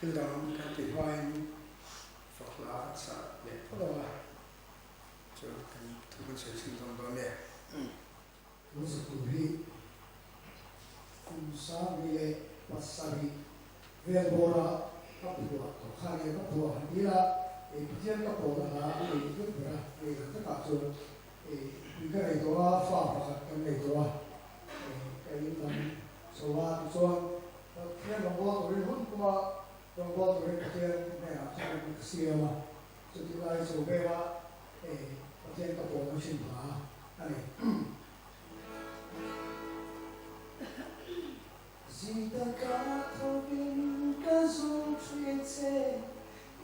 Thil dang kan ti hmain fak hla kan sa leh phawt ang a, chuan kan thu kan sawi chhun zawng dawn e. Tun satur hi kum 17 vel bawra ka phuah tawh kha nia, ka phuah han ti ila Pathian ka pawhna hla a nei vek ber a, a nei dan takah chuan pui ka nei tawh a, fa pakhat kan nei tawh a, ka in dang chho a, tichuan Pathian rawngbâwl turin hun puma rawngbâwl turin Pathian hnenah chuan ka siam a, chutih lai chho vela Pathian ka pawhna hrim hla a ni. Zita ka thawkin ka zawng thin che,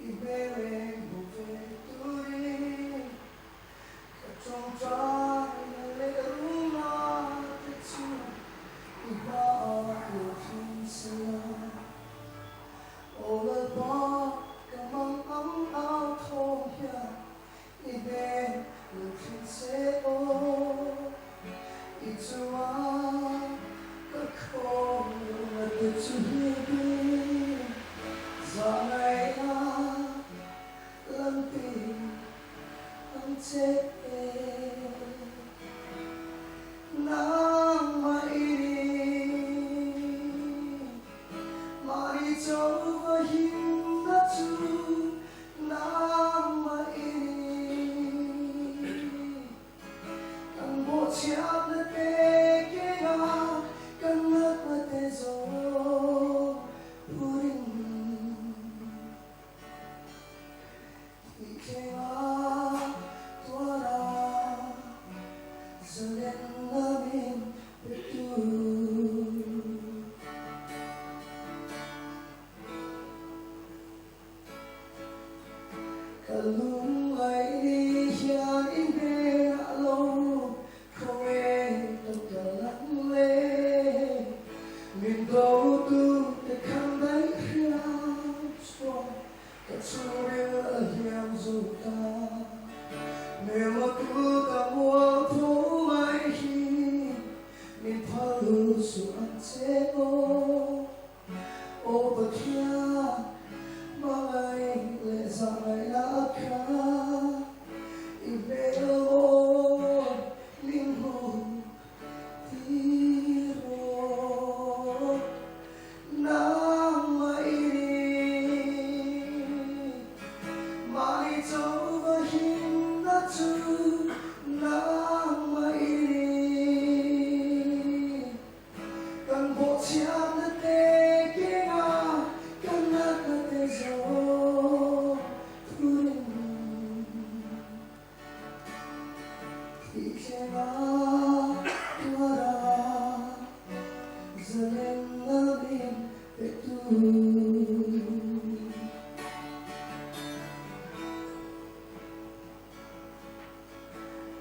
i hmel eng hmu ve turin ka tawngtaina leh ruma te chu i hmaah lo thleng se la. Aw Lalpa, ka mang ang au thawm hian i hmel lo thleng se aw, i chungah ka khawng a te chu hipin zahngaihna lan tir ang che. Nangmah i ni, mahni chauh a himna chu Nangmah i ni. Kan bawhchhiatna te kenga kan natna te zawng phurin thih thlenga tuara zalenna min pe tu. Ka lungngaih ni hian i hnenah lo khawnge ka kal ang le? Min dotu te khan daih hriat chuan ka chhungril a hliam zo ta. Hmelma kut a mual tho mai hi min phal suh ang che aw. Aw Pathian, hmangaih leh zahngaihna a kha i hmel mawi min hmuh tir rawh. Nangmah i ni, mahni chauh a himna chu nangmah i ni. Kan bawhchhiatna te kenga kan natna te zawng thurin thih thlenga tuara zalenna min petu.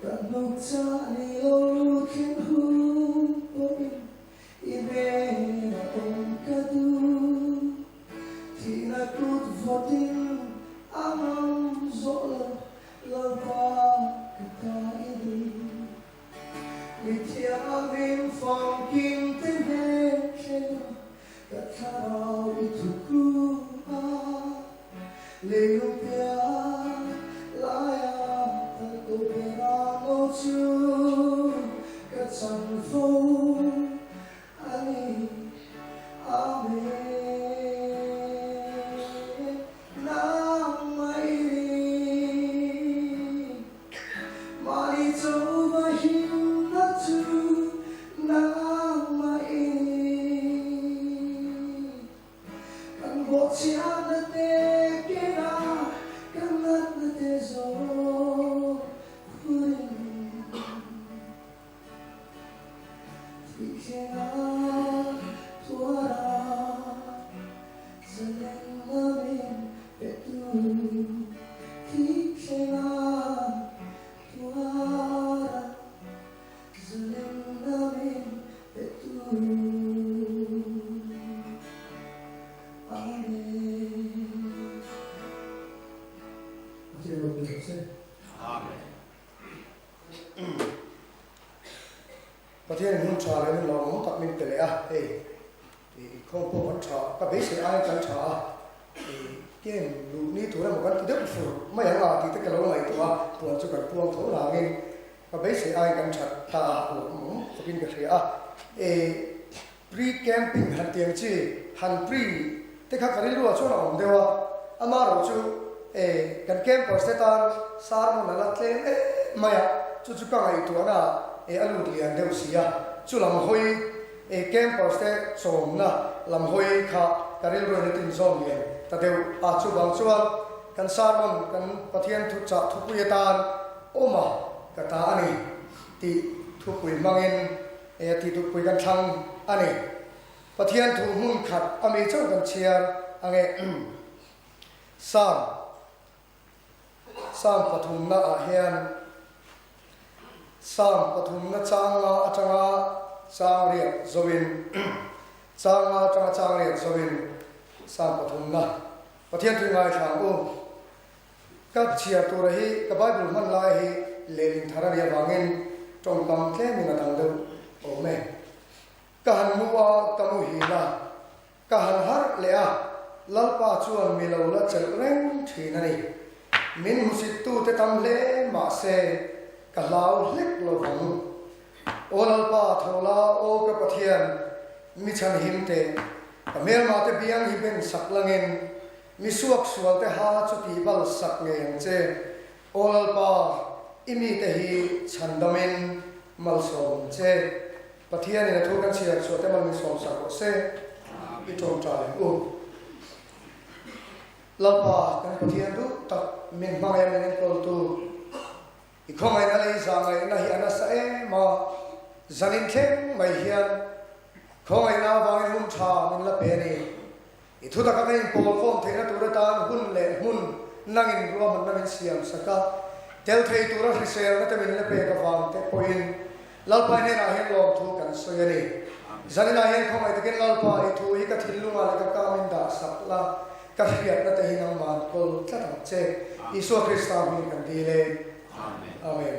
Ka hnuk chah ni lo thleng hun pawhin i hnenah awm ka duh. Thihna kut vawtin a ngam zawh lo, Lalpa ka ta i ni. Mi thianghlim famkim te hnen thlenga ka thlarau i thukru a, leilung pian laia tal ko bera ngo chu ka chan fo a ni. Amen. Nangmah i ni, mahni chauh va himna chu nangmah i ni. Kan bawhchhiatna te kena kan natna te zawng phurin thih thlenga tuara zalenna min petu thih thlenga tuara zalenna min petu. Amen. Pathian ropui rawh se. Amen. Pathian in hun tha leh hun lawmawm tak min pe leh a, hei inkhawm pawh kan tha, ka beisei aiin kan tha a, Game luh ni tur emaw kan ti deuh fur mai ang a tih te ka lo ngaihtuah a, puan chu kan puang tho rangin ka beisei aiin kan that ta a lawmawm khawpin ka hria a. Pre camping han tiang chi han pre te kha ka rilru ah chuan a awm deuh a, amaherawh chu kan campers te tan sermon a la tlem em mai a, chu chu ka ngaihtuahna ah a lut lian deuh si a, chu lam hawi campers te chawmna lam hawi kha ka rilru in a tinzawn lian ta deuh a, chuvang chuan kan sermon kan Pathian thuchah thupui atan awm a ka ta a ni tih thupui hmangin E a tihtukpui kan thlang a ni. Pathian thu hmun khat a mi chauh kan chhiar ang e. Psalm Psalm pathumna ah hian Psalm pathumna changa atanga chang riat zoin changa atanga chang riat zoin Psalm pathumna Pathian thu ngaithla ang u. Ka chhiar tura hi ka Bible hman lai hi lehling thar a nih avangin tawngkam tlemin a dang deuh awm e. Ka han mu a, ka muhil a, ka han harh leh a, Lalpa chuan mi lo la chelh reng thin a ni. Min hmusittute tam hle mah se ka hlau hlek lo vang. Aw Lalpa, tho la, aw ka Pathian, mi chhanhim teh, ka hmelmate biang hi ben sak langin Mi suaksual te ha chu tih bal sak ngei ang che. Aw Lalpa, i mite hi chhandamin malsawm ang che. Pathianin a thu kan chhiar chhuah te mal min sawm sak rawh se. I tawngtai ang u. Lalpa, kan Pathian duh tak min hmangaih min enkawltu, i khawngaihna leh i zahngaihna hi a nasa em a, zanin thleng mai hian khawngaihna avangin hun tha min la pe a ni. I thu taka kan inpawlkhawm theihna tur atan hun leh hmun nangin ruahmanna min siam sak a, tel thei tura hriselna te min la pek avang te pawhin Lalpa hnenah hian lawmthu kan sawi a ni. Zaninah hian khawngaih takin Lalpa i thu hi ka thinlungah leh ka kam in dah sak la, ka hriatna te hi nangman kawl tlat ang che. Isua Krista hming kan dil e. Amen.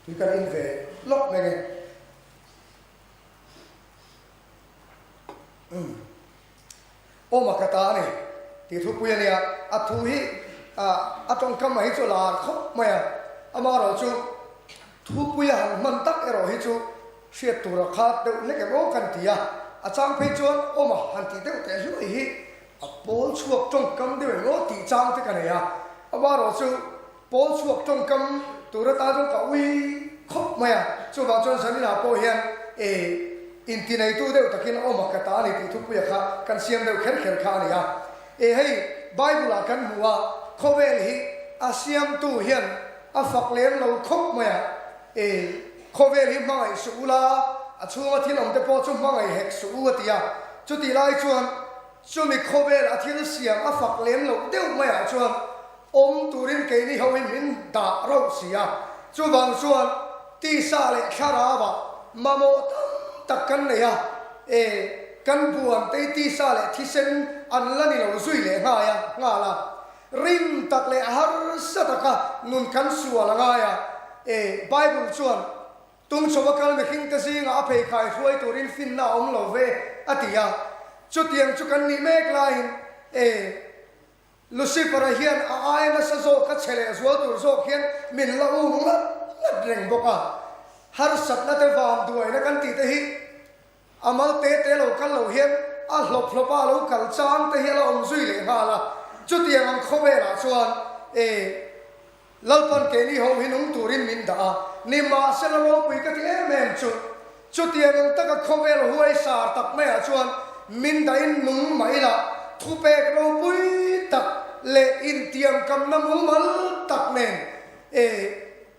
Tui kan in ve lawk mai nge. Umm. Awm a ka ta a ni tih thupui a nia. A thu hi a tawngkam hi chu lar khawp mai a. Amaherawh chu thupui a han hman tak erawh hi chu hriat tur a khat deuh hlek em aw kan ti a. A chang phei chuan awm a han tih deuh teh hluai hi a pawl chhuak tawngkam deuh em aw tih chang te ka nei a. Amaherawh chu Pawl chhuak tawngkam tur atan chuan ka ui khawp mai a, chuvang chuan Zanina pawh hian e intineitu deuh takin awm a ka ta a ni tih thupuia kha kan siam deuh kher kher kha a ni a. E hei Bible ah kan hmu a, khawvel hi a siamtu hian a fak lem lo khawp mai a, e khawvel hi hmangaih suh ula, a chhunga thil awm te pawh chu hmangaih hek suh u a ti a, chutih lai chuan chumi khawvel a thil siam a fak lem loh deuh maiah chuan Awm turin keini ho hi min dah rauh si a, chuvang chuan tisa leh thlarauah mamawh tam tak kan nei a, e, kan buan te hi tisa leh thisen an la ni lo zui leh nghai a, nghal a, rim tak leh harsa taka nun kan sual a ngai a, e, Bible chuan Tungchho a kal mihringte zingah a pheikhai hruai turin finna a awm lo ve a ti a, chutiang chu kan nih mek laiin, e. Lucifer-a hian a aia nasa zawk a che leh zual tur zawk hian min la um ngat ngat reng bawk a. Harsatna te van duaina kan tih te hi a mal te te lo kal lo hian a hlawp hlawp a lo kal chang te hi a la awm zui leh nghal a. Chutiang ang khawvelah chuan e Lalpan keini ho hi nung turin min dah a, nimahsela ropui ka ti em em chu, chutiang ang taka khawvel huaisar tak maiah chuan min dahin nung mah ila, thupek ropui tak leh intiamkamna mumal tak nen e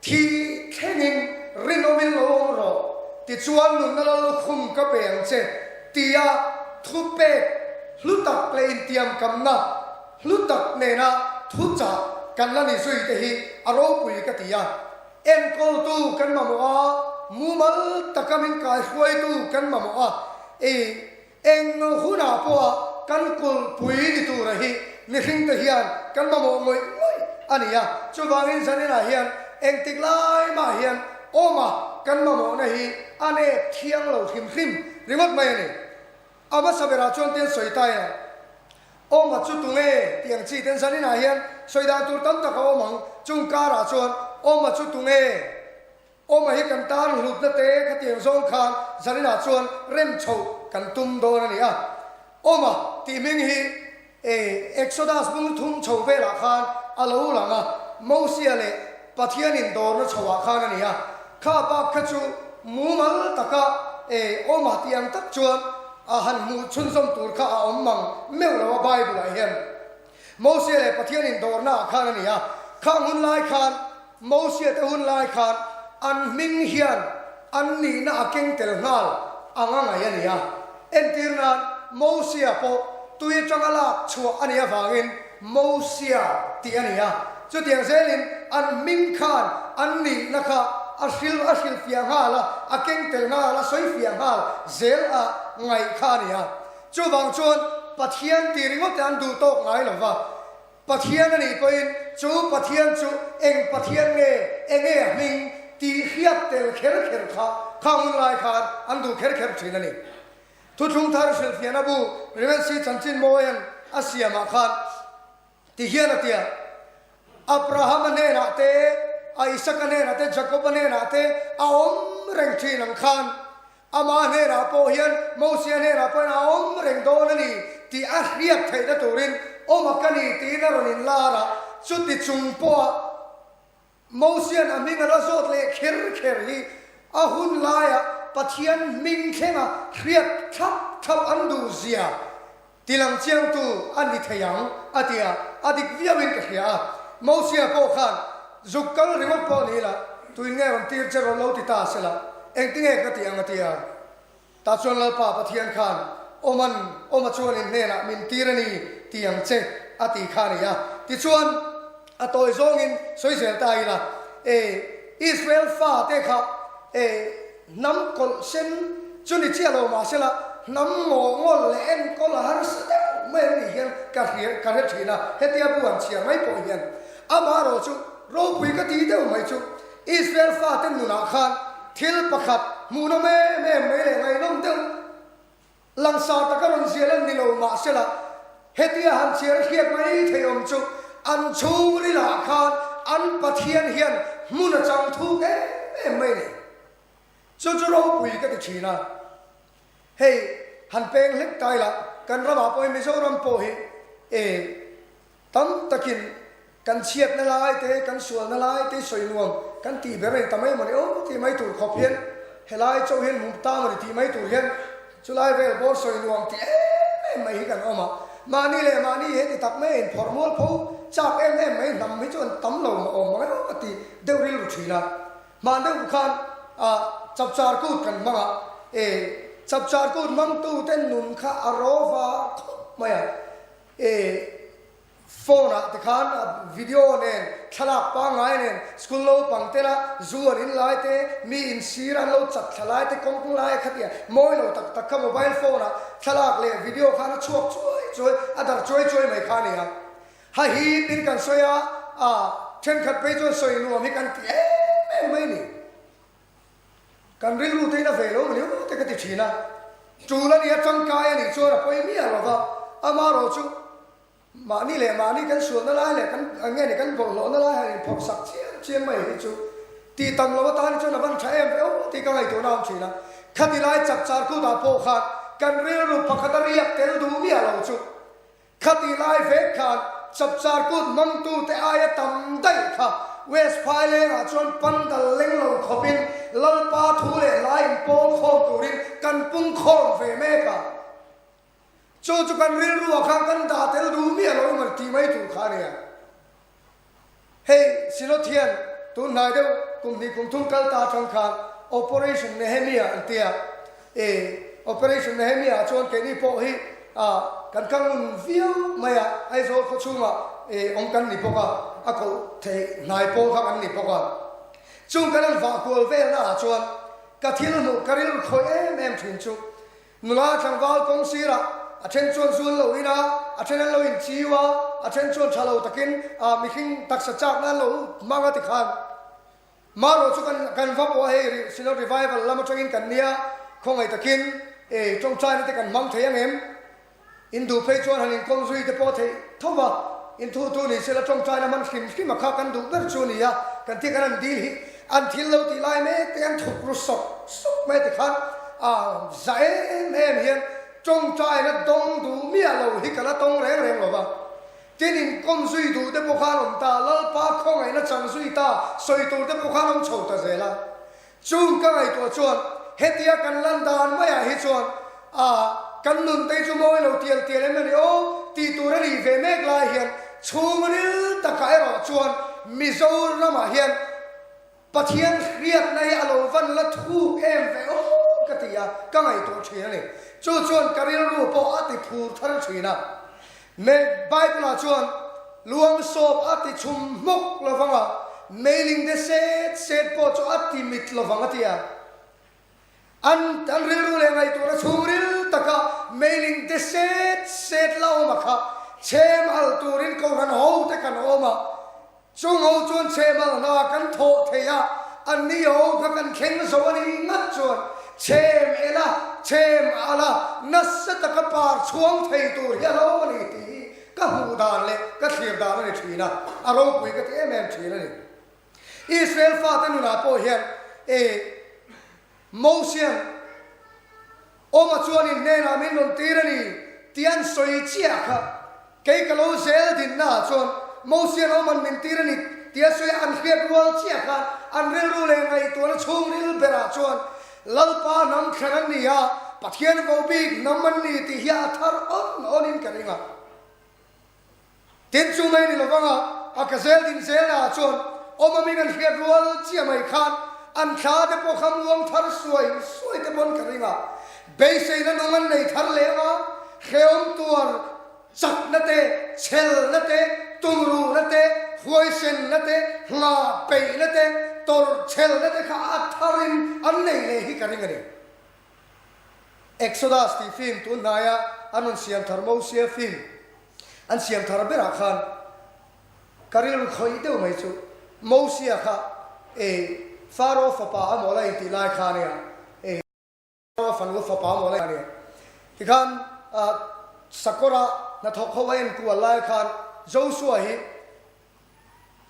thi thlengin rinawmin lo awm rawh, tichuan nunna lal lukhum ka pe ang che tia thupek hlu tak leh intiamkamna Hlu tak nena thuchah kan la ni zui te hi a ropui ka ti a. Enkawltu kan mamawh a, mumal taka min kaihruaitu kan mamawh a, i eng hunah pawha kan kulhpui ni tura hi mihringte hian kan mamawh ngawih ngawih a ni a. Chuvangin zaninah hian engtik lai mah hian awma kan mamawhna hi a nep thiang lo hrim hrim ringawt mai a ni. A hmasa berah chuan tian sawi ta ila, Awma chu tunge tih ang chi ten zaninah hian sawi dan tur tam tak a awm ang. Chung karah chuan Awma chu tunge? Awma hi kan tan hlutna te khatiang zawng khan zaninah chuan rem chhoh kan tum dawn a ni a. Awma tih hming hi Exodus bung thum chho velah khan a lo lang a, Mosia leh Pathian indawrna chhoah khan a ni a. Kha bak kha chu mumal taka Awma tih ang tak chuan a han hmuh chhunzawm tur kha a awm mang meuh lo a Bible-ah hian. Mosia leh Pathian indawrna ah khan a ni a, khang hun lai khan Mosia te hun lai khan an hming hian an nihna a keng tel nghal ang a ngaih a ni a. Entir nan Mosia pawh tui atanga lak chhuah a nih avangin Mosia tih a ni a. Chutiang zelin an hming khan an nihna kha a hril a hrilhfiah nghal a, a keng tel nghal a, sawifiah nghal zel a ngaih kha a ni a. Chuvang chuan Pathian tih ringawt te an duh tawk ngai lo va, Pathian a nih pawhin chu Pathian chu eng Pathian nge, enge a hming tih hriat tel kher kher kha khang hun lai khan an duh kher kher thin a ni. Thuthlung thar hrilhfiahna bu Rev. C. Chanchin Mawian a siamah khan ti hian a ti a, Abrahama hnenah te, Isaka hnenah te, Jakoba hnenah te a awm reng thin ang khan Ama hnenah pawh hian Mosia hnenah pawhin a awm reng dawn a ni tih a hriat theihna turin awm a ka ni tiin a rawn inlar a, chuti chung pawha Mosia'n a hming a la zawt leh kher kher hi a hun laia Pathian hming thlenga hriat thlap thlap an duh zia tilang chiangtu a ni thei ang a ti a, a dik viauin ka hria a. Mosia pawh khan zuk kal ringawt pawh ni ila, tuin nge rawn tir che rawn lo ti ta sela, engtinge ka tih ang a ti a. Tah chuan Lalpa Pathian khan Awman, Awma chuan in hnenah min tir a ni ti ang che a ti kha a ni a. Tichuan a tawi zawngin sawi zel ta ila, e Israel fate kha e Hnam kawlh sen chu ni chiah lo mahsela hnam ngaw ngawl leh enkawl a harsa deuh mai an nih hian ka hria ka hre thin a, hetia bu an chhiar mai pawh hian amaherawh chu ropui ka ti deuh mai chu Israel fate nunah khan thil pakhat hmuhnawm em em mai leh ngaihnawm deuh Langsar taka rawn zial an ni lo mahsela hetia han chhiar hriat mai thei awm chu an chhungrilah khan an Pathian hian hmun a chang thuk em em mai ni. Chu chu ropui ka ti thin a, hei han peng hlek ta ila kan ramah pawh hi Mizoram pawh hi e Tam takin kan chhiatna lai te, kan sualna lai te sawi nuam kan tih ber a ni ta mai maw ni aw tih mai tur khawp hian helai chauh hian hmu ta maw ni tih mai tur hian chulai vel bawr sawi nuam tih em em mai hi kan awm a. Mahni leh mahni heti tak mai a inphawrh mual pho chak em em mai hnam hi chu an tam lo maw awm mang emaw ka ti deuh rilru thin a. Hman deuh khan chapchar kut kan hmang a, e chapchar kut hmangtute nun kha a ro var khawp mai a. E phone ah te khan video nen thlalak pangngai nen school naupang tena zu an in lai te mi in sir an lo chat thla lai te kawng lai a khatia mawi lo tak tak kha mobile phone ah thlalak leh video khan a chhuak chuai chuai a dar chuai chuai mai kha a ni a ha hip in kan sawi a a thenkhat phei chuan sawi nuam hi kan ti em em mai a ni. Kan rilru te in a ve lo mawni aw te ka ti thin a, tul a nia tangkai a nih chuan a pawi miah lo va, amaherawh chu mahni leh mahni kan sualna lai leh kan nge ni kan bawlhhlawhna lai han inphawrh sak chiam chiam mai hi chu tih tam lo atan hi chuan a van tha em ve aw tih ka ngaihtuahna a awm thin a, khati lai chapchar kutah pawh khan kan rilru pakhat a riak tel duh miah lo chu Khati lai vek khan Chapchar kut hmangtute aia tam daih kha West Phailengah chuan pandal leng lo khawpin Lalpa thu leh hla inpawl khawm turin kan pung khawm ve mek a. Chu chu kan rilruah khan kan dah tel duh miah lo emaw tih mai tur kha a nia. Hei Synod hian tun hnai deuh kum hnih kum thum kal ta atang khan Operation Nehemia an ti a, e Operation Nehemia ah chuan keini pawh hi ah kan kal ngun viau mai a, Aizawl khaw chhungah e awm kan ni bawk a, a koh theih hnai pawl kha kan ni bawk a. Chung kan han vah kual velna ah chuan ka thil hmuh ka rilru khawih em em thin chu Nula tlangval kawng sirah a then chuan zun lo in a, a then an lo inchiu a, a then chuan tha lo takin ah mihring taksa chakna an lo hmang a ti khan. Marawh chu kan kan va pawh a hei Synod Revival lam atangin kan nia khawngaih takin. E, tawngtaina te kan hmang thei ang em? In duh phei chuan han inkawm zui te pawh theih tho va, in thu tu ni sela tawngtaina hman hrim hrim a kha kan duh ber chu a ni a, kan tia kan han dil hi an thil lo tih lai mek te an thuk ru sawk sawk mai tikhan a za em em hian tawngtaina dawng duh miah lo hi ka la tawng reng reng lo va. Tin inkawm zui duh te pawh khan awm ta, Lalpa khawngaihna chang zui ta sawi tur te pawh khan awm chho ta zel a. Chung ka ngaihtuah chuan hetia kan lan dan maiah hi chuan a kan nun te chu mawi lo tial tial em a ni aw tih tur a nih ve mek lai hian chhungril takah erawh chuan Mizoramah hian Pathian hriatna hi a lo van la thuk em ve aw ka ti a, ka ngaihtuah thin a ni. Chu chuan ka rilru pawh a ti phur thar thin a. Me Bible-ah chuan luang sawp a ti chhum hmawk lo vang a, meiling de set set pawh chu a ti mit lo vang a ti a. An an rilru leh ngaihtuahna chhungril taka meiling de set set la awm a kha chhem al turin kohhran ho te kan awm a. Chung ho chuan chhemal hna kan thawh thei a, an ni ho kha kan thleng zo a nih ngat chuan chhem el a, chhem al a, nasa taka par chhuang thei tur hi a lo a ni tih hi ka hmuh dan leh ka thlir dan a ni thin a, a ropui ka ti em em thin a ni. Israel fate nunah pawh hian e Mosian Awma chuan in hnenah min rawn tir a ni tih an sawi chiah kha. Kei ka lo zel dinnaah chuan Mosian Awman min tir a ni tih a sawi an hriat rual chiah khan an rilru leh ngaihtuahna chhungril berah chuan Lalpa hnam thlan an ni a, Pathian vo bik hnam an ni tih hi a thar awn awnin ka ring a. Tin chu mai ni lo vanga a ka zel din zelnaah chuan awm amin an hriat rual chiah mai khan an thla te pawh kha muang thar suai suai te pawn ka ring a, beiseina nung an nei thar leh anga hrehawm tuar chakna te, chhelna te, tumruhna te, huaisenna te, nghah peihna te, tawrh chhelna te kha a tharin an nei leh hi ka ring a ni. Exodus tih film tun hnaia an rawn siam thar Mosia film an siam thar berah khan ka rilru khawih deuh mai chu Mosia kha e Pharaoh fapa a mawl a intih lai kha ania e Pharaoh fanu fapa a mawl a ania tikhan sakawra hnathawk ho a enkual lai khan Joshua hi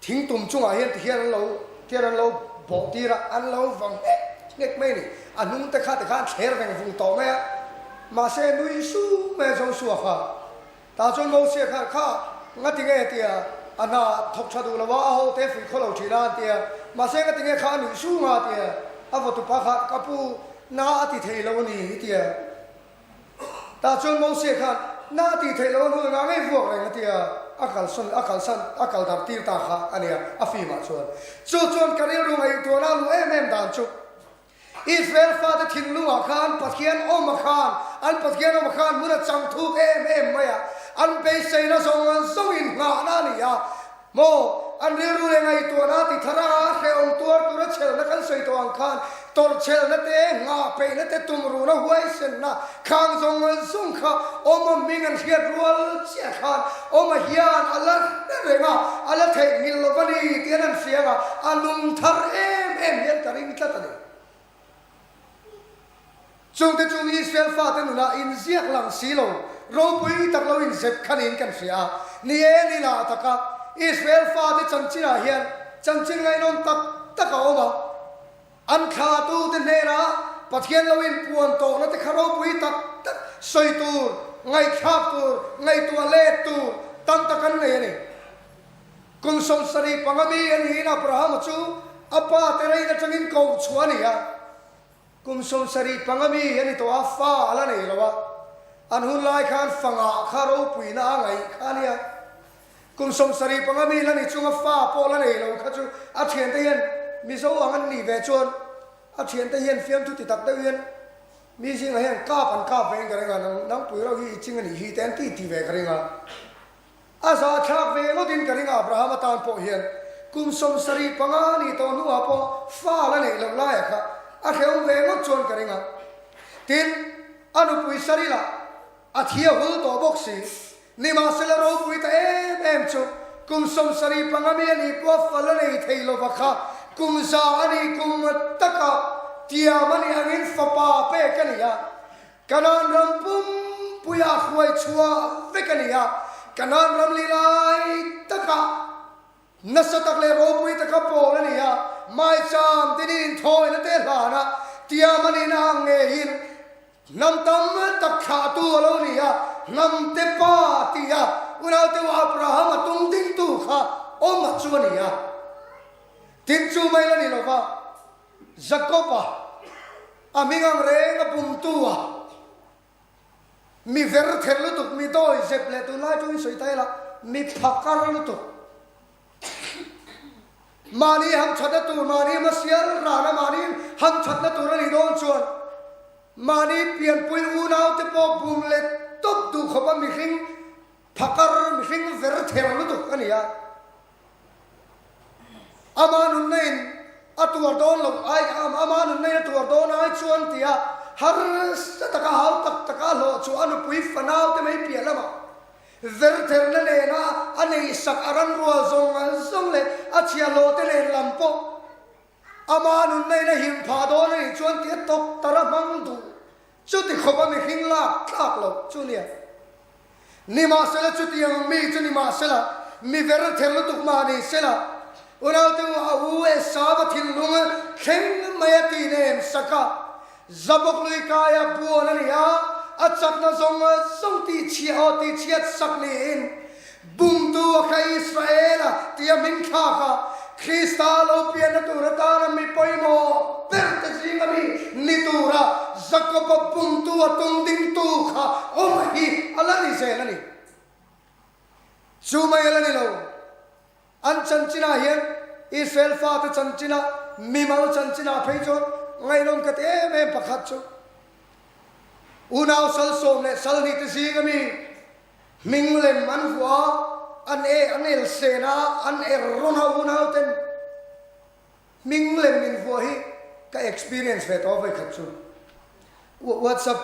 Thing tum chungah hian tihian an lo tian an lo bawh tir a, an lo va nghek nghek mai a ni. A hnung te kha tikhan thler veng vung tawh mai a, mahse nui sum mai a Joshua kha. Tah chuan Mosia khan kha nga ti nge tia a hna thawk tha duh lo a, a ho te fuih khaw lo thin a an ti a, mahse nga ti nge kha a nuih sum a tia a vawtupa kha ka pu na a ti thei lo a ni tia. Tah chuan Moses khan, Na tih theih loh a hnu engah ngei vuak reng a ti a, a kalsawn, a kalsan, a kal darh tir ta kha a nia, a fim ah chuan. Chu chuan ka rilru ngaihtuahna a luh em em dan chu, Israel fate thinlungah khan Pathian awm a khan, an Pathian awm a khan hmun a chang thuk em em mai a, an beiseina zawng zawngin nghahna a ni a, Maw, an rilru leh ngaihtuahna ti thar a, hrehawm tuar tura chhelna kan sawi tawh ang khan tawrhchhelna te, nghah peihna te, tumruhna huaisenna khang zawng zawng kha awma hming an hriat rual chiah khan awma hian a la hre reng a, a la theihnghilh lo va ni tih an han hria ang a, a nung thar em em hian ka ring tlat a ni. Chungte chu Israel fate nunah inziak lang si lo, ropui tak lo inzep kha niin kan hria a. Ni e, ni lah taka Israel fate chanchinah hian chanchin ngaihnawm tak tak a awm a. An thlatute hnenah Pathian lo inpuan tawhna te kha ropui tak tak sawi tur, ngaihthlak tur, ngaihtuah let tur tam tak an nei a ni. Kum 75 mi a niin Abrahama chu a pa te rein atangin koh chhuah a ni a. Kum 75 mi a ni tawh a, fa a la nei lo a. An hun lai khan fa ngah kha ropuina a ngaih kha a nia. Kum 75 mi la ni chunga fa pawh la nei lo kha chu a thiante hian Mizo ang an nih ve chuan a thiante hian fiamthu ti tak deuh hian mi zingah hian kap an kap ve in ka ring a, nangpui reuh hi i ching a nih hi te an ti ti ve ka ring a. A zahthlak ve ngawt in ka ring a, Abraham atan pawh hian kum 75 ni tawh hnuah pawh fa la neih loh laia kha a hrehawm ve ngawt chuan ka ring a. Tin, a nupui Sarila a thi a hul tawh bawk si. Nimahsela ropui ta em em chu kum 75 mi a nih pawh fa la nei thei lova kha kum za a nih kum taka tiam a nih angin fapa pek a ni a. Kanaan ram pumpuia hruai chhuah vek a ni a, Kanaan ram li lai takah nasa tak leh ropui taka pawl a ni a, maicham tinin thawina te hlana tiam a nihna ang ngeiin hnam tam tak thlahtu a lo ni a, hnam te pa tia unaute u Abraham-a tung dingtu kha awm a chu a ni a. Tin chu mai la ni lova, Jakob-a a hming ang reng a bumtu a, mi ver ther lutuk, mi dawi zep leh tunlai chu in sawi ta ila, mi phakar lutuk. Mahni hamthatna tur, mahni hmasial rana mahni hamthatna tur a nih dawn chuan mahni pianpui unaute pawh bum leh tawp duh khawpa mihring phakar, mihring ver ther lutuk a ni a. Ama nunna in a tuar dawn loh ai, ama nunna in a tuar dawn ai chuan tia harsa taka hau tak taka hlawh chu a nupui fanau te mai piah lamah vertherna nena a neihsak a ran rual zawng zawng leh a chhiahhlawh te nen lam pawh ama nunna in a him phah dawn a nih chuan tia tawk tara hmang duh Chuti khawp a mihring lak tlak loh chu nia. Nimahsela chutiang mi chu nimahsela mi ver ther lutuk mah ni sela, unaute u a u Esava thinlung thleng mai a ti nem sak a, Zabawk lui kaia buan a ni a, a chakna zawng zawng tihchhiah aw tihchhiat sak niin Bumtu a kha Israela tia hming thlak a, Krista lo pianna tur atana mi pawimawh ber te zinga mi ni tura Jakoba bumtu a tum dingtu kha awm hi a la ni zel a ni. Chu mai a la ni lo. An chanchinah hian Israel fate chanchinah, mimal chanchinah phei chuan ngaihnawm ka ti em em pakhat chu unau sal sawm leh sal hnih te zinga mi Hming lem an vuah a, an e an el sen a, an er rawn a unau ten hming lem in vuah hi ka experience ve tawh vawikhat chu. WhatsApp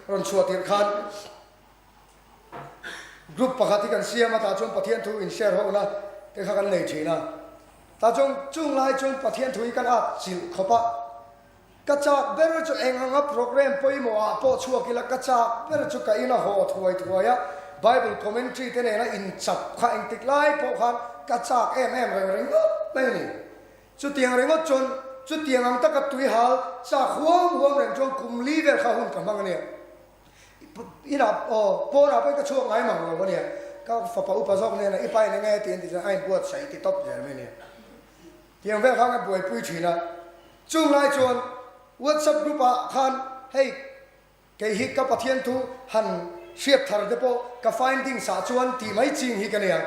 rawn chhuah tirh khan group pakhat hi kan siam a, tah chuan Pathian thu in share ho na te kha kan nei thin a, tah chuan chung lai chuan Pathian thu hi kan at chilh khawp a. Ka chak ber chu eng anga program pawimawh ah pawh chhuak ila ka chak ber chu ka ina haw thuai thuai a, Bible commentary te nena inchap kha engtik lai pawh khan ka chak em em reng ringawt mai a ni. Chutiang ringawt chuan chutiang ang taka tui hal chak huam huam reng chuan kum li vel kha hun ka hmang a nia. Inah aw pawnah pawhin ka chhuak ngai mang lo a nia. Ka fapa upa zawk nena i pa in enge ti an ti chuan a inbuatsaih ti tawp zel mai a nia. Tiang vel khan ka buaipui thin a, chung lai chuan WhatsApp group ah khan hei kei hi ka Pathian thu han hriat thar te pawh ka findings ah chuan tih mai ching hi ka nia,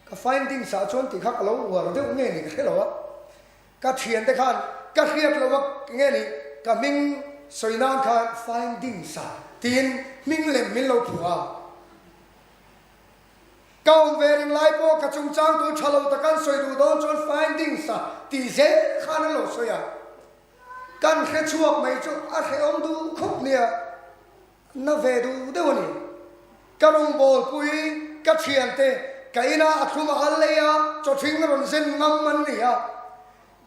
ka findings ah chuan tih kha ka lo uar deuh nge ni ka hre lo a, ka thian te khan ka hriat lo a nge ni ka hming sawi nan khan findings ah tiin hming lem min lo phuah a. Ka awm ve ring lai pawh ka chungchang tu tha lo tak an sawi duh dawn chuan findings a tih zel khan an lo sawi a, kan hre chhuak mai chu a hrehawm duh khawp nia, na ve duh deuh a ni. Ka rawngbawlpui ka thiante ka inah a thlum a al lei a, chawthing rawn zen ngam an ni a,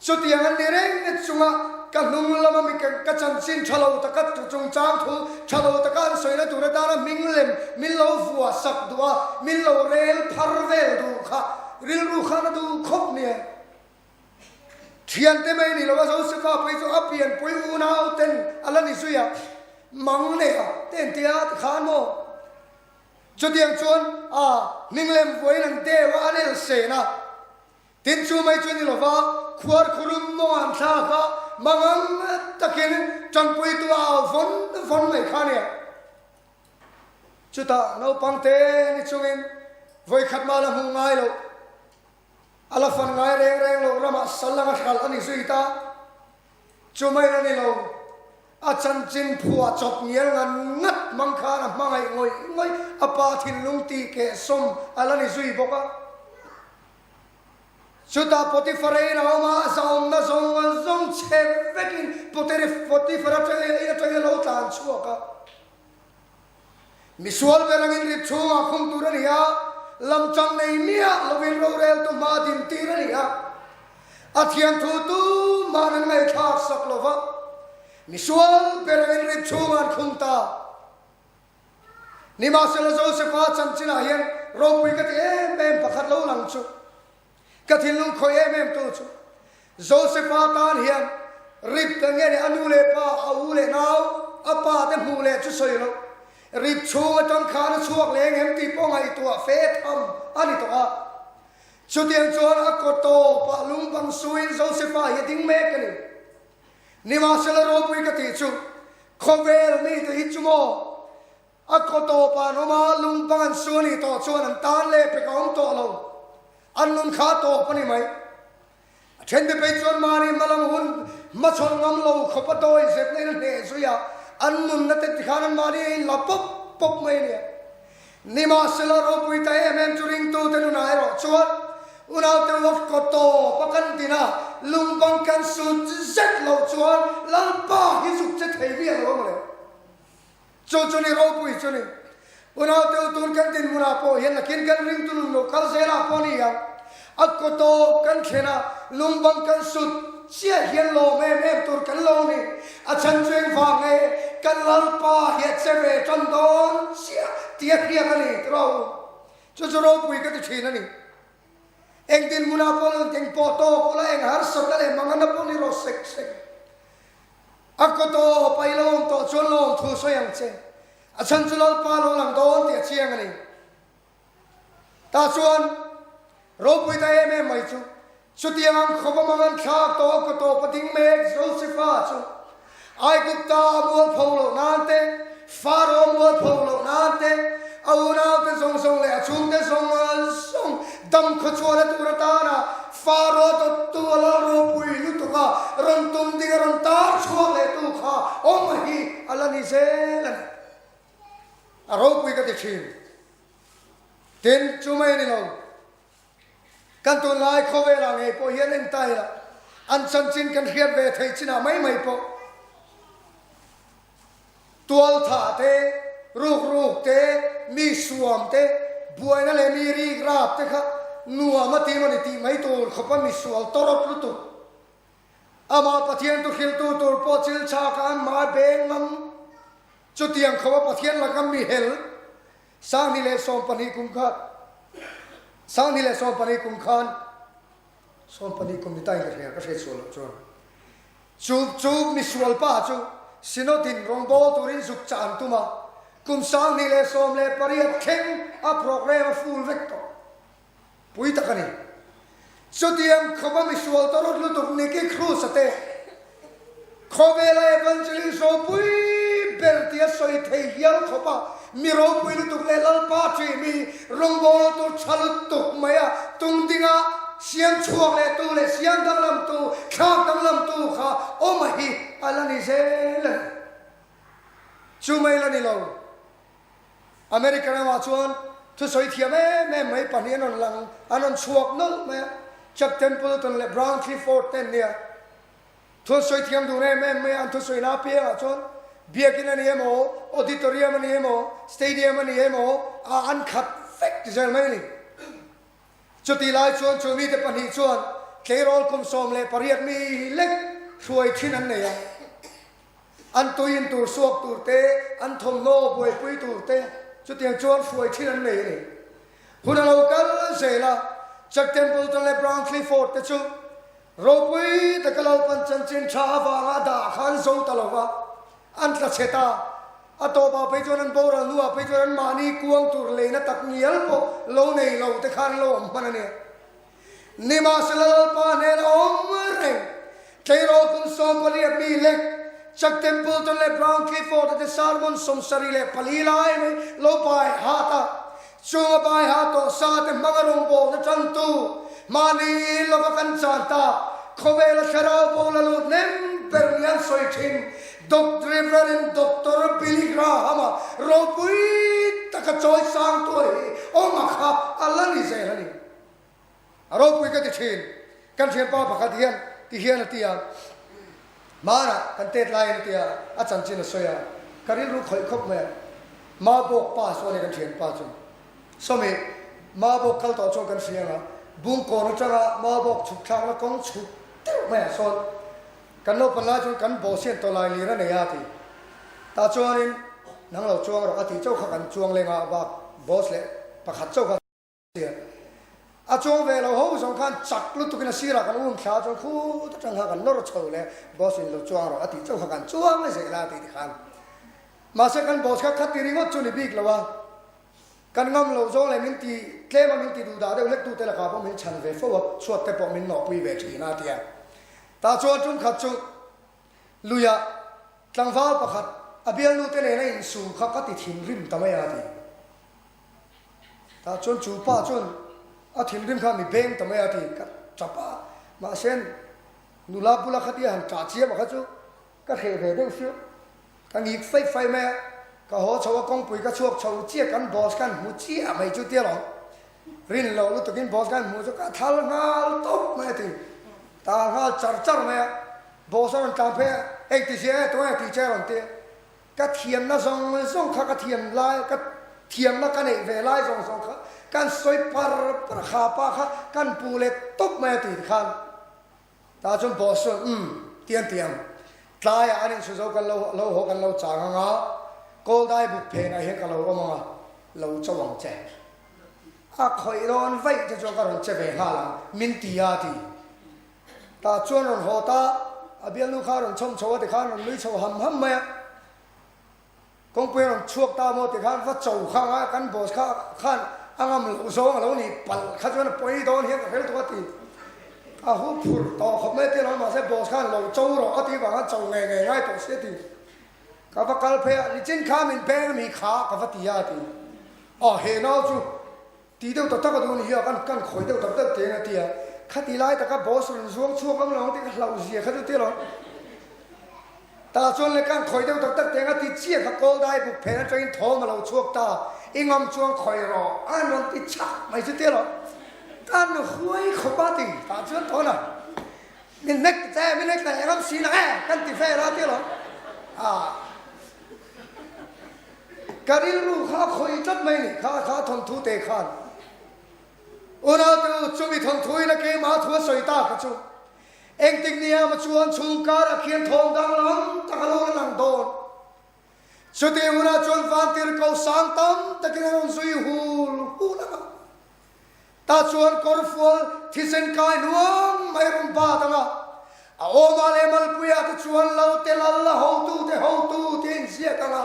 Chutiang an ni reng e chunga ka hnung lama mi ka chanchin tha lo taka chungchang thu tha lo taka an sawina tur atana hming lem min lo vuah sak duh a, min lo rel phar vel duh kha rilru khan a duh khawp nia. Thiante mai ni lova Josefa phei chu a pianpui unau ten a la ni zui a, mang nei a te entia tikhan maw? Chutiang chuan a hming lem vuahin an deu a, an elsen a. Tin chu mai chu ni lova, khuar khurum mawng an thlak a, mangang takin tanpuitu a au vawn vawn mai kha nia. Chutah naupang te ni chungin vawikhat mah la hmuh ngai loh, a la fan ngai reng reng loh ramah sal anga hralh a ni zui ta. Chu mai la ni lo, a chanchin phuah chawp ngial ngan ngat hmang khan a hmangaih ngawih ngawih, a pa thinlung tih kehsawm a la ni zui bawk a. Chutah Potifara in a awm a, a zahawmna zawng zawng chhe vekin Potifara atangin in atangin a lo tlan chhuak a. Misual ber angin rip chhungah khum tur a ni a, lamchang nei miah lovin roreltu hma din tir a ni a. A thianthu tumah an ngaihthlak sak lo va. Misual ber angin rip chhungah an khung ta. Nimahsela Josefa chanchinah hian ropui ka ti em em pakhat lo lang chu. Ka thinlung khawih em em tu chu Josefa tan hian rip ta nge ni a nu leh pa, a u leh nau, a pa te hmuh leh chu sawi lo. Rip chhung atang khan a chhuak leh engem tih pawh ngaihtuah fe tham a ni tawh a. Chutiang chuan a kaw tawpah lungbang suin Josefa hi a ding mek a ni. Nimahsela ropui ka tih chu khawvel mite hi chu maw a kaw tawpah an awm a, lungbang an su a nih tawh chuan an tan leh pek a awm tawh lo. An nun kha a tawp a ni mai. A then te phei chuan mahni hmalam hun hmachhawn ngam lo khawp a dawi zet na in a hneh zui a, an nunna te tikhan an mahni a inla pawp pawp mai a nia. Nimahsela ropui ta em em chu ringtute nunah erawh chuan unaute uak kaw tawp a kan din a, lungbang kan sut zet loh chuan Lalpa hi zuk che thei miah lo a mawle. Chu chu ni ropui chu ni. Unaute u tun kan dinhmunah pawh hian nakin kan ringtu nun lo kal zelah pawh ni ang. A kaw tawp kan thlen a, lungbang kan sut chiah hian lawm em em tur kan lo ni. A chhan chu engvang nge kan Lalpa hi a che ve tan dawn chiah tih a hriat a ni tiraw u. Chu chu ropui ka ti thin a ni. Eng dinhmunah pawh lo eng pawh tawk ula eng harsatna leh manganna pawh ni rawh sek sek. A kaw tawp a i lo awm tawh chuan lawm thu sawi ang che. A chhan chu Lalpa lo lang dawn tih a chiang a ni. Tah chuan ropui ta em em mai chu chutiang ang khawp a mang an thlak tawh a kaw tawp a ding mek Josefa chu Aigupta a mualpho loh nan te, Faro a mualpho loh nan te, a unaute zawng zawng leh a chhungte zawng zawng dam khawchhuahna tur atana Faro dawttu a lal ropui lutuk a rawn tum ding a rawn tar chhuak leh tu kha awm hi a la ni zel a ni. A ropui ka ti thin. Tin, chu mai a ni lo. Kan tunlai khawvelah ngei pawh hian en ta ila, an chanchin kan hriat ve theih chinah mai mai pawh tualthah te, rukruk te, mi suam te, buaina leh mi rik rap te kha nuam a ti maw ni tih mai tur khawpa misual tawrawt lutuk. Amah Pathian tu hriltu tur pawh chil chhakah an hmai beng ngam. Chutiang khawpa Pathian laka mi hel 2012 kum kha 2012 kum khan 12 kum ni tain ka hria ka hriat sual loh chuan chu chu misual pa chu Synod in rawngbâwl turin zuk chah an tum a, kum 2018 thleng a programme a full vek tawh. Pui tak a ni. Chutiang khawpa misual tawrh lutuk Nicky Cruz-a te khawvela evangelist ropui ber tia sawi thei hial khawpa mi ropui lutuk leh Lalpa ṭih mi rawngbâwl tur ṭha lutuk maia tung dinga siam chhuak leh tu leh siam danglamtu, thlak danglamtu kha awm a hi a la ni zel a ni. Chu mai la ni lo. America ramah chuan thusawi thiam em em mai pahnih an rawn lang, an rawn chhuak nawlh mai a, Chuck Templeton leh Brown Clifford te an nia. Thu an sawi thiam dun em em mai a, an thusawi na apiangah chuan biakin a ni emaw, auditorium a ni emaw, stadium a ni emaw, ah an khat vek ti zel mai a ni. Chutih lai chuan chu mite pahnih chuan tleirawl kum 18 mi lek hruai thin an nei a. An tui in tur suak tur te, an thawmhnaw buaipui tur te chutiang chuan hruai thin an nei a ni. Hun a lo kal zel a, Chuck Templeton leh Brown Clifford te chu ropui taka Lalpan chanchin tha avanga dah kha an zo ta lo va, an tla chhe ta. A tawpah phei chuan an boral hnuah phei chuan anmahni kuang tur leina tak ngial pawh lo nei lo te khan an lo awm hman a nia. Nimahsela Lalpa hnen a awm reng. Tleirawl kum 18 mi lek, Chuck Templeton leh Brown Clifford-a te sermon 74 lai mai lo bai hat a, chung a bai hat tawh sa te hmanga rawngbawlna tantu mahni lova kan chan tak khawvela thlarau bo la lut hnem ber ni an sawi thin Doctor Reverend Doctor Billy Graham-a ropui taka chawi sang tuah hi awm a kha a la ni zel a ni. A ropui ka ti thin. Kan thianpa pakhat hian ti hian a ti a, Hmanah kan tet laiin a ti a, a chanchin a sawi a, ka rilru khawih khawp mai a. Mabawk pa chu a ni kan thianpa chu. Sawmi, Mabawk kal tawh chuan kan hria ang a, Bungkawn atanga Mabawk chhuk thlakna kawng chhuk deuh maiah sawn. Kan naupan lai chuan kan boss hian tawlai lir a nei a ti. Tah chuanin nang lo chuang rawh a tih chauh kha kan chuang leng a, bak boss leh pakhat chauh kha sia. A chuang ve lo ho zawng khan chak lutukin a sirah kan um thla chuan khut atang kha kan nawr chho leh boss in lo chuang rawh a tih chauh kha kan chuang zel a tih tikhan. Mahse kan boss kha khati ringawt chu ni bik lo a. Kan ngam loh zawng leh min ti tlem a min ti duh dah deuh hlek tute lakah pawh min chhan ve fo a, chhuat te pawh min nawhpui ve thin a tia. Tah chuan tum khat chu luiah tlangval pakhat a bialnu te nena insu kha ka ti thinrim ta mai a ti. Tah chuan chu pa chuan a thinrim kha mi beng ta mai a ti ka tap a, mahse nula bula khatia han tah chiam a kha chu Ka hreh ve deuh fiah. Ka ngik faih faih mai a, ka haw chho a kawngpui ka chhuak chho chiah kan boss khan hmu chiah mai chu tia lo. Rin loh lutukin boss khan hmu chu ka thal nghal tawp mai a ti. Ta nghal char char mai a, boss a rawn tlan phei a, eng ti zia nge tunge tih che a rawn ti a. Ka thiamna zawng zawng kha ka thiam lai, ka thiamna ka neih ve lai zawng zawng kha kan sawi par par a, kha pa kha kan pu leh tawp mai a ti tikhan. Tah chuan boss chuan, Umm, tiang tiang, tlaiah an inchhu zo kan lo lo haw kan lo chang ang a, Kawldai buk phenah hian ka lo awm ang a, lo cho ang che. A khawih dawn vaih te chuan ka rawn che ve nghal ang, min ti a ti. Tah chuan rawn haw ta, a bialnu kha a rawn chhawm chho a tikhan rawn nui chho ham ham mai a. Kawngpui a rawn chhuak ta maw tikhan va cho kha anga kan boss kha khan a ngam loh zawng a lo nih palh kha chuan a pawi dawn hian ka hrel tuk a ti. A hu phur tawh khawp mai a ti lo mahse boss khan lo cho rawh a tih vang khan cho ngei ngei ngai tawh si a ti. Ka va kal phei a, nichin kha min peng ami kha ka va ti a a ti. Aw he nau chu Tih deuh tak tak a duh a ni hi a, kan kan khawih deuh tak tak teng a ti a, khati lai taka boss rawn zuang chhuak ang lo ang tih ka hlauh zia kha chu ti lo. Tah chuan le kan khawih deuh tak tak teng a ti chiah kha kawl dai buk phen atangin thawm a lo chhuak ta, i ngam chuan khawih rawh a rawn ti chak mai chu ti lo. Kan huai khawp a ti tah chuan tawn a, min hnek che min hnek leh ngam si nang e kan ti vel a ti lo. Ah. Ka rilru kha a khawih tlat mai ni, kha kha thawnthu te khan. Unaute u, chumi thawnthu in a keimah thu a sawi ta kha chu. Engtik nia maw chuan chhung karah khian thawm danglam tak a lo la lang dawn. Chutih hunah chuan vantirhkoh sang tam takin a rawn zui hul hul ang a. Tah chuan kawrfual thisen kai hnuang mai rawn bat ang a, a awmah leh malpuiah te chuan Lalte lal a hotute hotu tih a inziak ang a,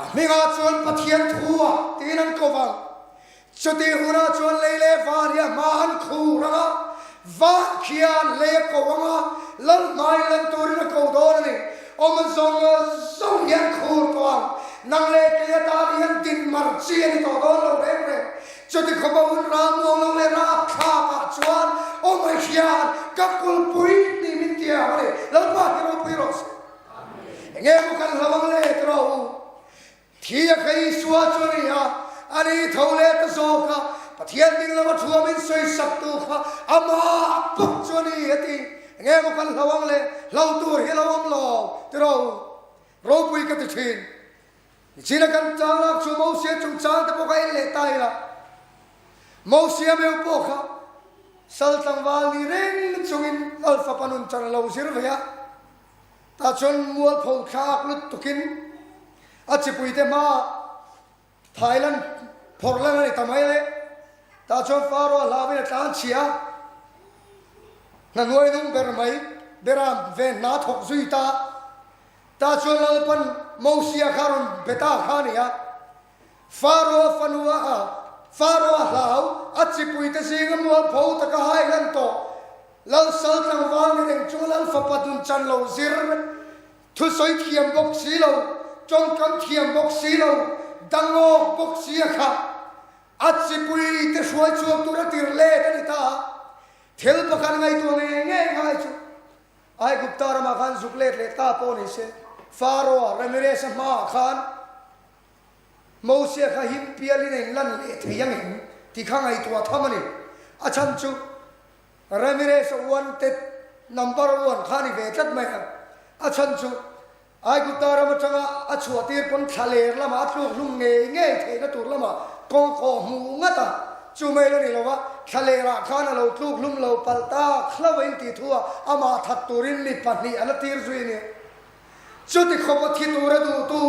a hmingah chuan Pathian thua tiin an ko vang. Chutih hunah chuan lei leh van hi a hma an khur ang a, van khian lei a ko ang a, lal hmai lan turin a ko dawn a ni. Awm zawng zawng hi an khur tawh ang, nang leh kei atan hian dinmar chi a ni tawh dawn lo reng reng. Chuti khawpa hun ral muang lo leh rapthlak ah chuan awmai hian ka kulpui ni min ti ang a ni. Lalpa hi ropui rawh se. Enge maw kan hlau ang le ti rawh u. Thi a kha Isua chu a ni a, a ni tho leh ta zawk a, Pathian ding lama thu a min sawi sak tu kha amah bawk chu a ni a ti. Enge maw kan hlau ang le, hlau tur hi lo awm lo ti rawh u. Ropui ka ti thin. Nichina kan chang lak chu Mosia chungchang te pawh kha en leh ta ila, Mosia meu pawh kha sal tlangval ni reng chungin Lal fapa nun chan a lo zir ve a, tah chuan mualpho thlak lutukin a chipuite hmaah Thailand phawrh lan a ni ta mai le, tah chuan Pharaoh a hlauin a tlan chhia a, hna hnuai nung ber mai beram ve hna thawk zui ta. Tah chuan Lalpan Mosia kha rawn be ta kha a ni a, Pharaoh-a fanu a, Pharaoh-a hlau, a chipuite zinga mualpho taka hai lan tawh, Lal sal tlangval ni reng chunga Lal fapa dun chan lo zir, thusawi thiam bawk si lo, tawngkam thiam bawk si lo, dangawk bawk si a kha, a chipuite hruai chhuak tura tir let a ni ta a, thil pakhat ngaihtuah ngei ngei ngai chu. Aigupta ramah khan zuk let leh ta pawh ni se, Pharaoh-a Ramirez-a hmaah khan Mosia kha him pialin a inlan leh thei ang em tih kha ngaihtuah tham a ni. A chhan chu Ramirez-a wanted number one kha a ni ve tlat mai a. A chhan chu Aigupta ram atanga a chhuah tir pawn thla ler lamah a tluk hlum ngei ngei theihna tur lamah kawng kawh hmuh ngat a. Chu mai la ni lo a, thlalerah khan a lo tluk hlum lo palh tak hlauh a intih thu a, amah that turin mi pahnih a la tir zui a ni. Chuti khawpa thi tura duhtu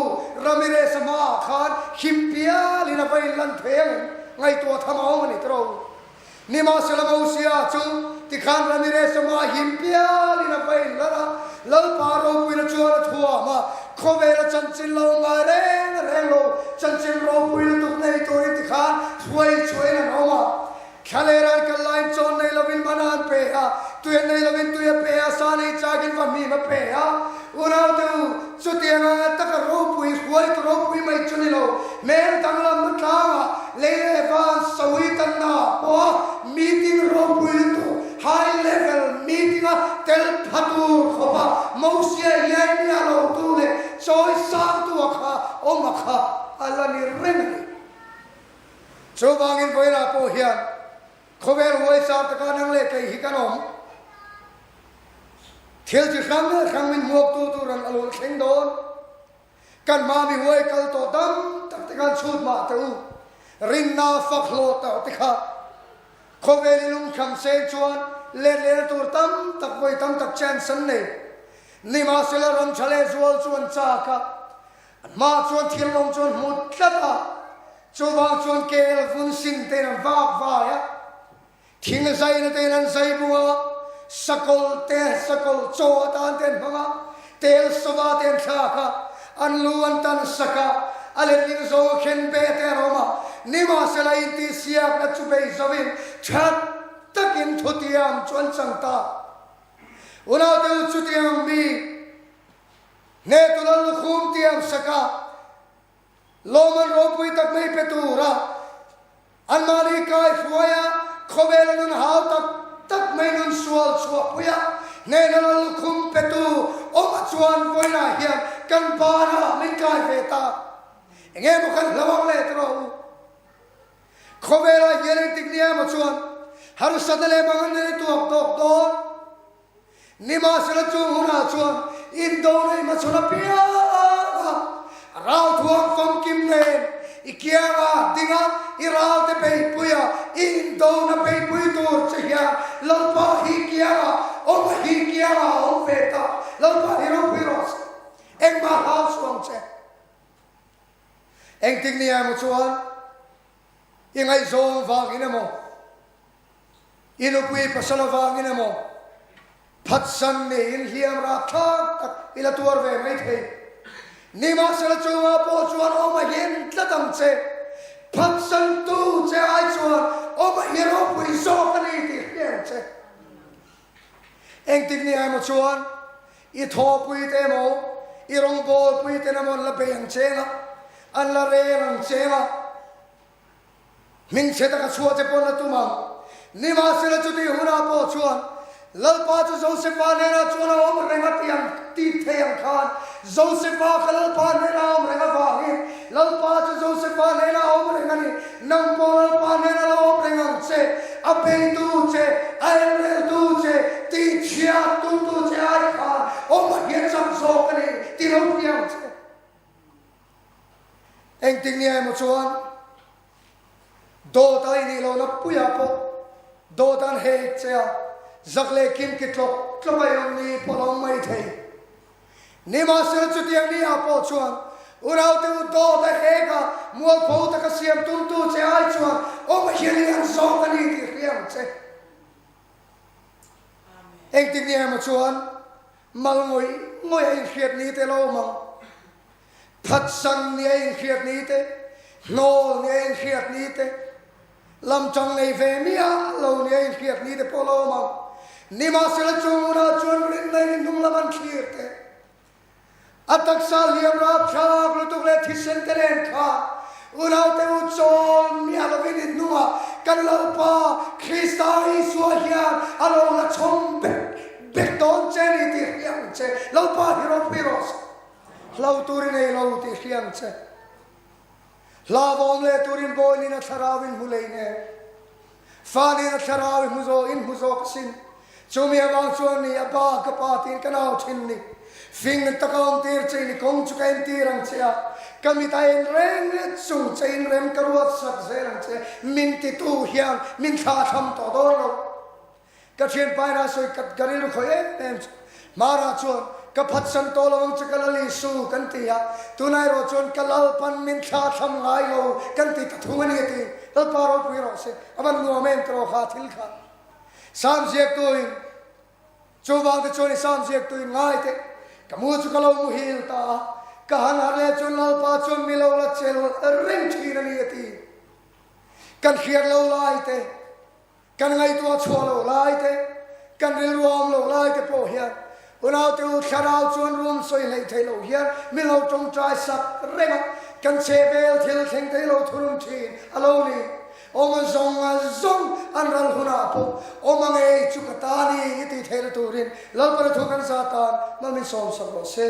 Ramirez-a hmaah khan him pialin a va inlan thei ang em? Ngaihtuah tham a awm a ni tawh. Nimahsela Mosia chu tikhan Ramirez-a hmaah him pialin a va inlan a, Lalpa ropuina chuan a thuam a, khawvela chanchin lo ngai reng reng lo, chanchin ropui lutuk nei turin tikhan hruai chhuahin an awm a. Thlalera an kal laiin chawn nei lovin mana an pe a, tui an nei lovin tui a pe a, sa nei chakin vahmim a pe a. Unaute u, chutiang anga taka ropui, hruaitu ropui mai chu ni lo, hmel danglamna tlangah lei leh van sawi tanna ah pawha meeting ropui lutuk, high level meeting a tel pha tur khawpa Mosia iai miah lo tu leh chawi sangtu a kha awm a kha a la ni reng a ni. Chuvangin vawiinah pawh hian khawvel huaisar taka nang leh kei hi kan awm. Thil chi hrang hrang min hmuaktu tur an a lo thleng dawn. Kan hma mi huai kal tawh tam tak te khan chhut mah teh u. Rinna fak hlawh tawh te kha khawvel i lungkham seng chuan let lehna tur tam tak vawi tam tak chance an nei. Nimahsela ram tha leh zual chu an chak a, An hmaah chuan thil lawng chu an hmu tlat a, chuvang chuan kel vun sin tein an vak vai a, thing zaina tein an zai bung a, sakawlh te sakawlh chaw atan te an hmang a, tel sava te an thlak a, an lu an tan sak a, a letling zawng a khen be te an awm a, nimahsela intihsiakna chu bei zovin tha takin thutiam chu an chang ta. Unaute u chutiang mi. Hnehtu lal lukhum tiam saka lawmman ropui tak mai pe tura anmahni kai hruaia khawvela nun hau tak tak mai nun sual chhuahpuia hnehna lal lukhum petu awm a chuan vawiinah hian kan banah min kai ve ta. Enge maw kan hlo ang le tawh u. Khawvelah hian engtik nia emaw chuan harsatna leh manganna hi tuak tawk dawn. Nimahsela chung hunah chuan indo nei hmachhawn apianga ralthuang famkim nen i kianga dinga i ralte beipuia i indona beipui tur che hian Lalpa hi kianga awm a hi kianga a awm ve ta. Lalpa hi ropui rawh se. Engmah hlau suh ang che. Engtik ni emaw chuan i ngaihzawng vangin emaw, I nupui pasal avangin emaw phatsan niin hliam rapthlak tak i la tuar ve mai thei. Nimahsela chungah pawh chuan awm a him tlat ang che. Phatsantu che ai chuan awm a hi ropui zawk a ni tih hria ang che. Engtik ni emaw chuan i thawpui te emaw, i rawngbawlpui ten emaw an la bei ang cheng a, an la rel ang cheng a. Hmingchhe taka chhuah che pawn a tum ang. Nimahsela chutih hunah pawh chuan Lalpa chu Josefa hnenah chuan a awm reng a ti ang tih thei ang khan Josefa kha Lalpa hnenah a awm reng avangin Lalpa chu Josefa hnenah a awm reng a ni. Nang pawh Lalpa hnenah lo awm reng ang che. A beitu che, a elreltu che, tihchhiat tumtu che ai khan awm a hian chak zawk a ni ti lo hria ang che. Engtik nia emaw chuan dawt a inih lohna puiah pawh dawt an hek che a, zak leh kim ki tlawk tlawk a awm ni pawh a awm mai thei. Nimahsela chutiang ni ah pawh chuan unaute u dawt a hek a, mualpho taka siam tumtu che ai chuan awm hian i an zawk a ni tih hria ang che. Engtik nia emaw chuan mal ngawih ngawih a inhriat ni te lo awm ang. Phatsan ni a inhriat ni te, hnawl ni a inhriat ni te, lamtang nei ve miah lo ni a inhriat ni te pawh lo awm ang. Nimahsela chung hunah chuan rinna in hnung lam an thlir te, a taksa hliam rapthlak lutuk leh thisen te nen khan unaute u chawl miah lovin i hnungah kan Lalpa Krista Isua hian a lo la chhawm bek bek dawn che ni tih hria ang che. Lalpa hi ropui rawh se. Hlo tur i nei lo tih hria ang che. Hlauhawm leh turin Bawiin a thlarau in hmu lei nen. Fanin a thlarau i hmu zawk in hmu zawk asin. Chumi avang chuan ni a pa ka pa tiin ka nau thin ni. Fing taka awm tir che in i kawng chu ka entir ang che a, ka mit a en reng chung che in rem ka ruat sak zel ang che, min titu hian min thla tham tawh dawn lo. Ka thianpa in a sawi kat ka rilru khawih em em chu. Hmarah chuan ka phatsan tawh lo ang che ka lal Isu kan ti a, tunah erawh chuan ka Lalpan min thla tham ngai lo kan ti ta thung a ni a ti. Lalpa ropui rawh se, a van nuam em tawh kha thil kha. Sam ziaktuin, Chuvang te chuan i sam ziaktuin ngai teh, ka mu chu ka lo muhil ta a, ka han harh leh chuan Lalpa chuan mi lo la chel reng thin a ni a ti. Kan hriat lo lai te, kan ngaihtuah chhuah lo lai te, kan rilru a awm lo lai te pawh hian Unaute u thlarau chuan rum sawi hleih theih loh hian min lo tawngtai sak reng a, kan chehvel thil thleng thei lo thunun thin a lo ni. Awm a zawng a zawng an ral hunah pawh awm a ngei chu ka ta ni i tih theihna turin Lalpana thu kan za tan mal min sawm sak rawh se.